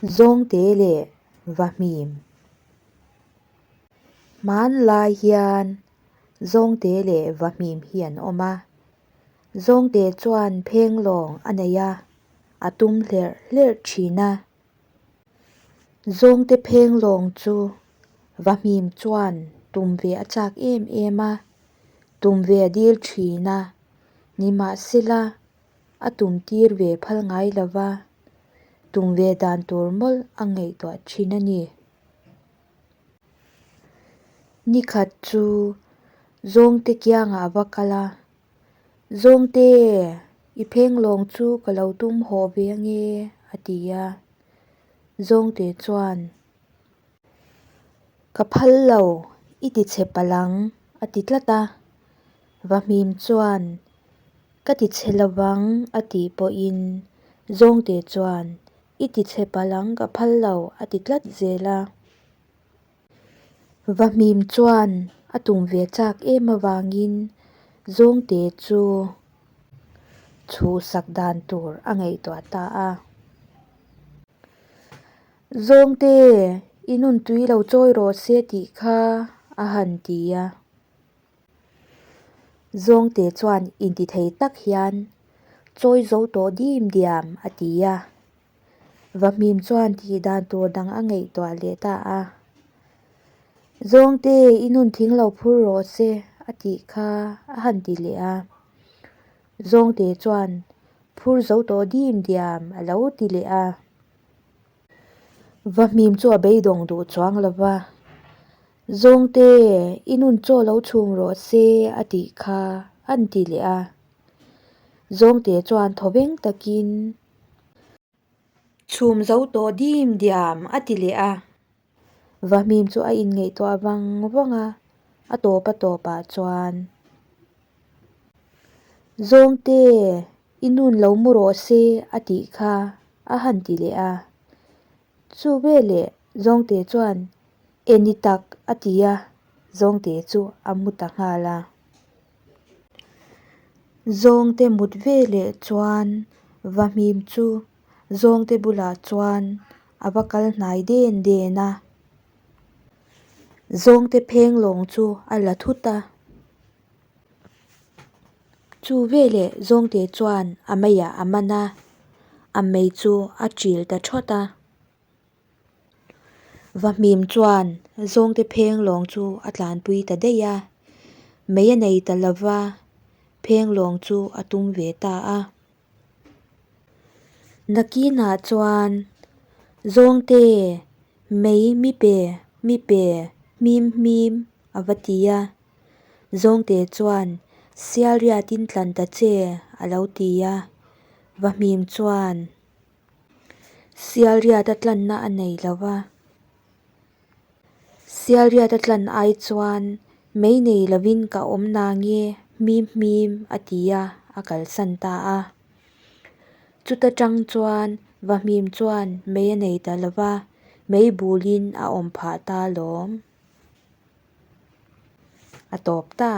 Zawngte leh Vahmim. Hmanlai hian Zawngte leh Vahmim hi an awm a. Zawngte chuan phenglawng a nei a, a tum hlerh hlerh thin a. Zawngte phenglawng chu Vahmim chuan tum ve a chak em em a, tum ve a dil thin a, nimahsela a tum tir ve phal ngai lo va, tum ve dan tur mawlh a ngaihtuah thin a ni. Nikhat chu Zawngte kiangah a va kal a, Zawngte, i phenglawng chu ka lo tum haw ve ange a ti a. Zawngte chuan, Ka phal lo, i ti chhe palh ang a ti tlat a. Vahmim chuan, Ka ti chhe lovang a tih pawhin Zawngte chuan, I ti chhe palh ang ka phal lo a ti tlat zel a. Vahmim chuan a tum ve chak em avangin Zawngte chu chhuhsak dan tur a ngaihtuah ta a. Zawngte, i nun tui lo chawi rawh se tih kha a han ti a. Zawngte chuan intithei tak hian, Chawi zo tawh dim diam, a ti a. Vahmim chuan tih dan tur dang a ngaihtuah leh ta a. Zawngte, i nun thing lo phur rawh se, a tih kha a han ti leh a. Zawngte chuan, Phur zo tawh dim diam, a lo ti leh a. Vahmim chu a beidawng duh chuang lo va. Zawngte, i nun chaw lo chhum rawh se, a tih kha an ti leh a. Zawngte chuan thawveng takin. Chhum zo tawh dim diam, a ti leh a. Vahmim chu a inngaihtuah vang vang a, a tawp a tawpah chuan. Zawngte, i nun lo mu rawh se, a tih kha a han ti leh a. Chu veleh Zawngte chuan, E ni tak, a ti a, Zawngte chu a mu ta nghal a. Zawngte mut veleh chuan Vahmim chu Zawngte bulah chuan a va kal hnai den den a. Zawngte phenglawng chu a la thut a. Chu veleh Zawngte chuan a meiah a man a, a mei chu a ṭil ta ṭhawt a. Vahmim chuan Zawngte phenglawng chu a tlanpui ta daih a, mei a nei ta lova, phenglawng chu a tum ve ta a. Nakinah chuan Zawngte mei mi pe mi pe hmim hmim a va ti a, Zawngte chuan Sialriatin tlan ta che a lo ti a, Vahmim chuan Sialriata tlanna a nei lo va. Sialriata tlan ai chuan mei nei lovin ka awm na nge hmim hmim a ti a, a kalsan ta a. Chuta tang chuan Vahmim chuan mei a nei ta lo va, mei bulin a awm phah ta lawm. A tawp ta.